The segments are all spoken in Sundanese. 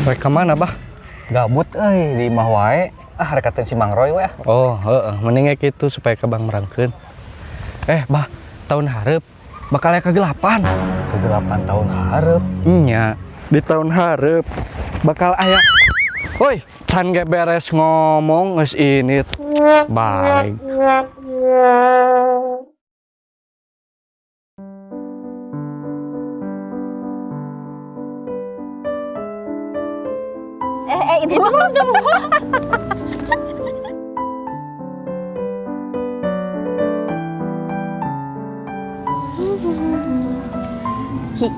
Rek ka mana, Bah? Gabut euy di imah wae. Ah, rek katen si Mang Roy we ah. Oh, heeh, mending kayak gitu supaya kabang merangkeun. Eh, Bah, tahun hareup bakal aya kegelapan. Kegelapan tahun hareup. Nya, di tahun hareup bakal aya. Woi, can ge beres ngomong geus ini. Baik. Eh, itu mah udah. Ci,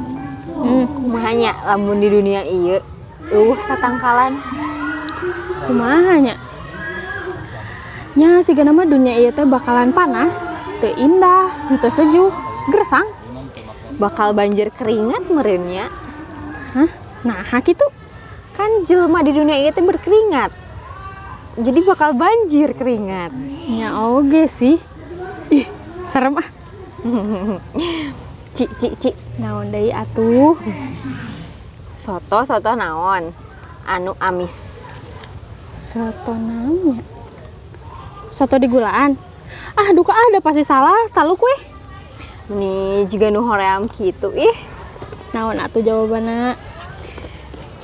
kumaha nya lamun di dunia ieu euweuh tatangkalan? Kumaha nya? Nya sigana mah dunia ieu teh bakalan panas, teu indah, teu sejuk, gersang. Bakal banjir keringat meureun nya. Hah? Nah, kitu. Kan jelema di dunia ieu teh berkeringat. Jadi bakal banjir keringat. Nya oge sih. Ih, serem ah. Ci, ci, ci. Naon deui atuh? Soto soto naon anu amis? Soto naon nya? Soto digulaan. Ah, duka ada pasti salah, taluk weh. Nih juga nu hoream kitu ih. Naon atuh jawabanna?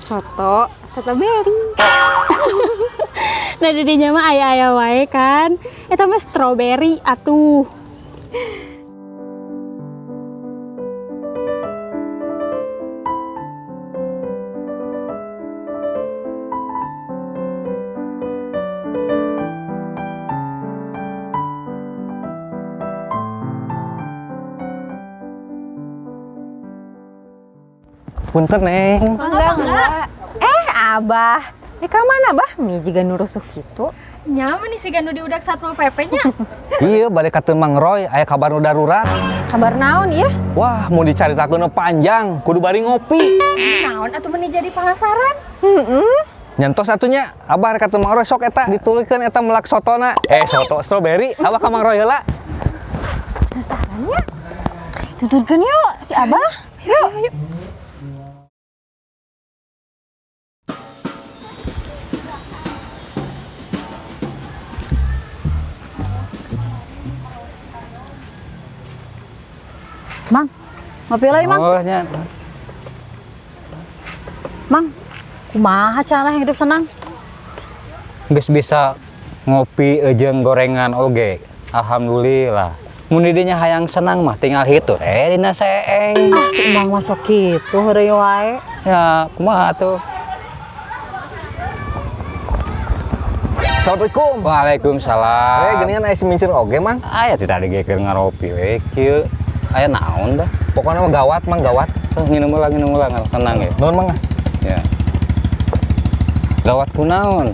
Soto strawberry. Nah, didinya mah aya-aya wae kan. Eta mah strawberry atuh. Punten, Neng. Enggak, enggak. Eh, Abah. Eh, ka mana, Bah? Nih jiga nu rusuh kitu. Nya mah nih siga nu diudak Satpol PP nya. Iya, bade katen Mang Roy aya kabar nu darurat. Kabar naon ieu? Wah, mau dicaritakeun panjang, kudu bari ngopi. Naon atuh meni jadi penasaran? Heeh. Nyentos atunya, Abah rek katen Mang Roy sok eta ditulikeun eta melak sotona. Eh, soto strawberry, Abah ka Mang Roy heula. Penasaran nya? Tuturkeun yuk si Abah. Yuk. Yuk. Mang, ngopi lagi, Mang. Oh, nya. Mang, kumaha cara hidup senang? Geus bisa ngopi jeung gorengan oge. Alhamdulillah. Mun di dinya hayang senang mah tinggal hitu dina seeng. Ah, si Mang mah sok kitu heureuy wae. Ya, kumaha tuh? Assalamualaikum. Waalaikumsalam. Eh, geuningan aya si mincir oge, Mang. Aya ti tadi ge keur ngaropi we kieu. Aya naon dah? Pokoknya mah gawat, Mang, gawat. Tuh nginum heula, nginum heula, tenang ya. Nuhun, Mang. Ya. Gawat kunaon?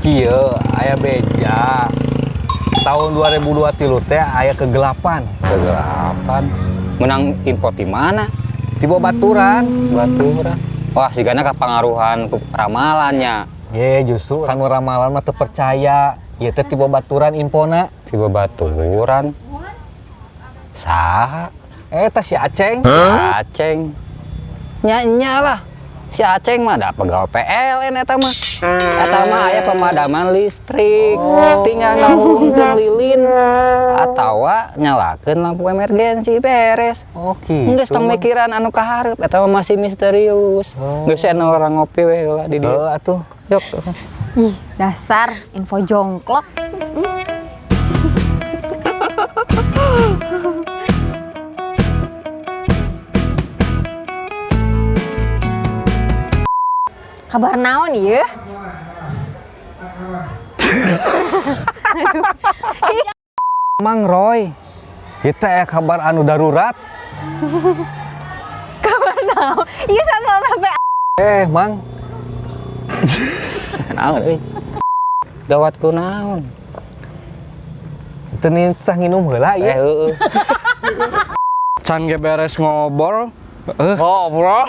Kieu aya beja. Tahun 2023 teh aya kegelapan. Kegelapan. Menang info di mana? Di baturan. Baturan. Wah, sigana kapangaruhan ku ramalannya. Ye, justru kanu ramalan mah teu percaya. Ieu teh tiba baturan infona. Tiba baturan. Saha? Eta si Aceng. Aceng. Nya lah. Si Aceng mah da pegawai PLN eta mah. Eta mah aya pemadaman listrik. Tinggal ngahurungkeun lilin atawa nyalakeun lampu emergensi beres. Oh, gitu. Geus tong mikiran anu kahareup eta mah masih misterius. Oh. Geus aya orang ngopi we heula di dieu. Heuh atuh. Yok. Ih, dasar info jongklok. Kabar naon ieu? Mang Roy, kita aya kabar anu darurat. Kabar naon? Ieu Satpol PP. Eh, Mang, Naon euy? Gawat kunaon? teu nitah nginum heula Eh ieu. heueuh. Can ge beres ngobrol. Ngobrol.